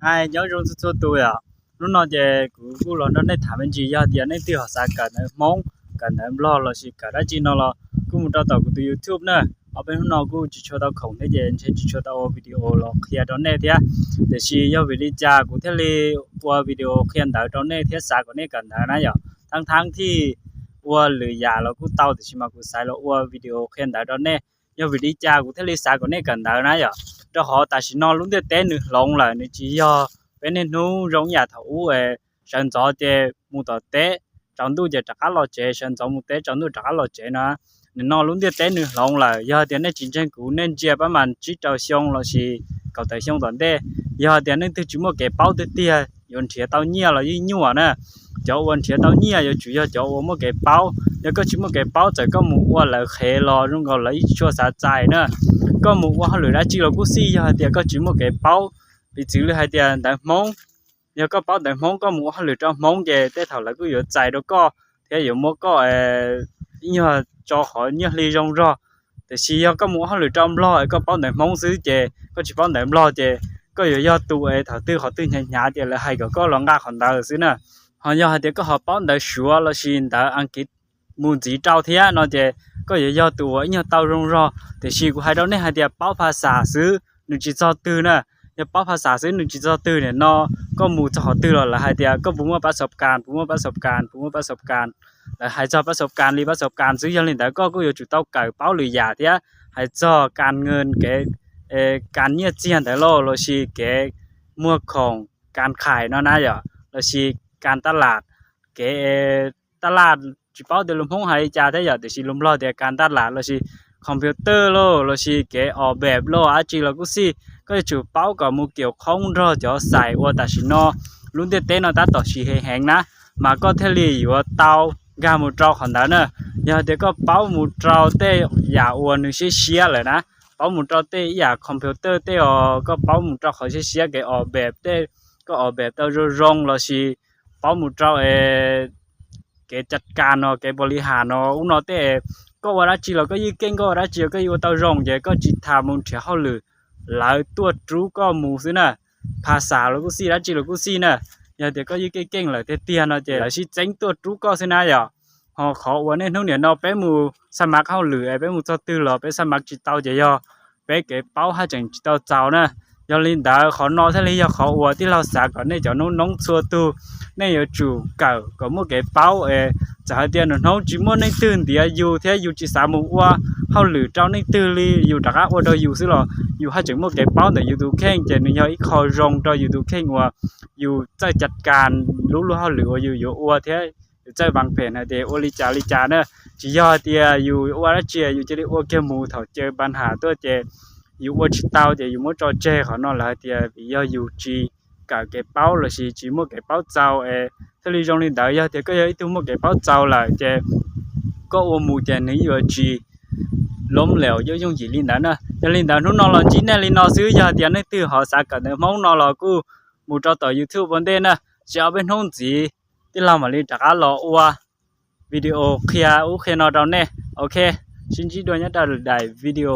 Hais nyob zoo txhua txhua tus yom. Hnub no ces kuv kuj los nrog nej tham me ntsis, yog tias nej twg ho xav kawm ntawv Hmoob, kawm ntawv Nplog lossis kawm dab tsi no los kuj mus rau tom kuv tus YouTube na. Ob peb hnub no kuj tsis tshua tau khoom thiab ces ntshe tsis tshua tau ua video los qhia rau nej thiab. Tiam sis yog vim li cas kuv thiaj li ua video qhia ntawv rau nej thiab xav kom nej kawm ntawv na yom? Thaab thaab thij ua lwm yam los kuj tau, tiam sis mas kuv xaiv los ua video qhia ntawv rau nej. Yog vim li cas kuv thiaj li xav kom nej kawm ntawv na yom? Rau qhov tam sim no lub ntiaj teb nws hloov lawm, nws tsis yog peb niaj hnub zoo ib yam thaum ub es sawv ntxov ces mus tom teb, tsaus ntuj ces rov qab los tsev, sawv ntxov mus teb, tsaus ntuj rov qab los tsev no. Nim no lub ntiaj teb nws hloov lawm, yog tias nej tsis ntseeg kuv, nej ntsia pab mas tsib rau xyoo lossis kaum tawm xyoo tom ntej, yog tias leej twg tsis muaj kev paub tiag tiag yuav nrhiav tau nyiaj los yeej nyuaj na. Cov uas nrhiav tau nyiaj yuav tsum yog cov uas muaj kev paub. Yog koj tsis muaj kev paub, txawm koj mus ua lawv qhev los zoo nkaus lawv yeej tsis tshua xav txais na. Koj mus ua hauj lwm dab tsi los kuj xij, yog hais tias koj tsis muaj kev paub, piv txwv li hais tias ntawv Hmoob, yog koj paub ntawv Hmoob, koj mus ua hauj lwm rau Hmoob ces tej thaum lawv kuj yuav txais rau koj thiab yuav muab koj ib nyuag tso qhov nyiaj hli zoo zog. Tiam sis yog koj mus ua hauj lwm rau Nplog es koj paub ntawv Hmoob xwb ces koj tsis paub ntawv Nplog ces koj yuav yog tus es thaum twg qhov twg hnyav hnyav ces lawv hais kom koj los nqa qhov ntawd xwb na. Ho yog hais tias koj ho paub ntawv Suav lossis ntawv Askiv mus ntxiv rau thiab no ces koj yuav yog tus uas ib nyuag tau zoo zog. Tiam sis kuv hais rau nej hais tias paub phas xas xwb nws tsis txog twg na. Yog paub phas xas xwb nws tsis txog twg, nim no koj mus txog qhov twg los lawv hais tias koj puas muaj pab xauv kas, puas muaj pab xauv kas, puas muaj pab xauv kas. Lawv hais txog pab xauv kas li pab xauv kas xwb. Yog li ntawd koj kuj yuav tsum tau kawm paub lwm yam thiab, hais txog kas nws kev, kas nyiaj txiag ntawd lauj, lossis kev muag khoom, kas khais no na yom, lossis kas taj lam, kev taj laj, tsis paub tias lus Hmoob hais li cas thiab yom, tiam sis lus Nplog tias kas taj lam lossis computer lauj, lossis kev ua npem lauj, dab tsi los kuj xij, koj yuav tsum paub kom mus kiam khoob nrog cov xais uas tam sim no lub ntiaj teb no tab tom siv heev heev na, mas koj thiaj li yuav tau nkag mus rau qhov ntawd na. Yog hais tias koj paub mus rau tej yam uas nws siab siab lawm na, paub mus rau tej ib yam computer tej os, koj paub mus rau qhov siab siab, kev ua npem tej, koj ua npem tau zoo zoo lossis paub mus rau kev cav kas no, kev pos lis has no ub no tej, koj ua dab tsi los koj yeej keej, koj ua dab tsi los koj yeej ua tau zoo, ces koj tsis tas mus nrhiav hauj lwm, lawv tuaj rub koj mus xwb na. Phas xas los kuj xij, dab tsi los kuj xij na, yog tias koj yeej keej keej lawm tiag tiag no ces lawv sib txeeb tuaj rub koj xwb na yom. Ho qhov uas niaj hnub nim no peb mus xaj mav hauj lwm es peb mus txog twg los peb xaj mav tsis tau ces yog peb kev paub haj tseem tsis tau txaus na. Yog li ntawd qhov no thiaj li yog qhov uas tij laug xav kom nej cov noob noob txhua tug, nej yuav tsum kawm kom muaj kev paub es txawm hais tias nws hnub tsis muaj leej twg ntiav yus thiab yus tsis xav mus ua hauj lwm rau leej twg li, yus rov qab ua rau yus xwb los yus haj tseem muaj kev paub ntawm yus tus kheej, ces nws yog ib qho zoo rau yus tus kheej uas yus txawj cav kas lub luag hauj lwm uas yus yuav ua thiab yus txawj vas phem hais tias ua li cas li cas na. Tsis yog hais tias yus ua dab tsi yus cia li ua kiag mus, thaum caw pas has tuaj ces yus ua tsis tau ces yus muab tso tseg. Qhov no lawv hais tias vim yog yus tsis kawm kev paub lossis tsis muaj kev paub txaus es thiaj li zoo li ntawd. Yog tias koj yog ib tug muaj kev paub txaus lawm ces koj ua mus ces nws yuav tsis lom lem yooj yooj yim li ntawd na. Yog li ntawd hnub no los ntsib nej li no xwb, yog tias leej twg ho xav kawm ntawv Hmoob no los kuj mus rau tom YouTube ua ntej na, tsis ob peb hnub ntxiv tij laug mam li rov qab los ua video qhia ub qhia no rau nej. Ok, sib ntsib dua nyob rau daim video.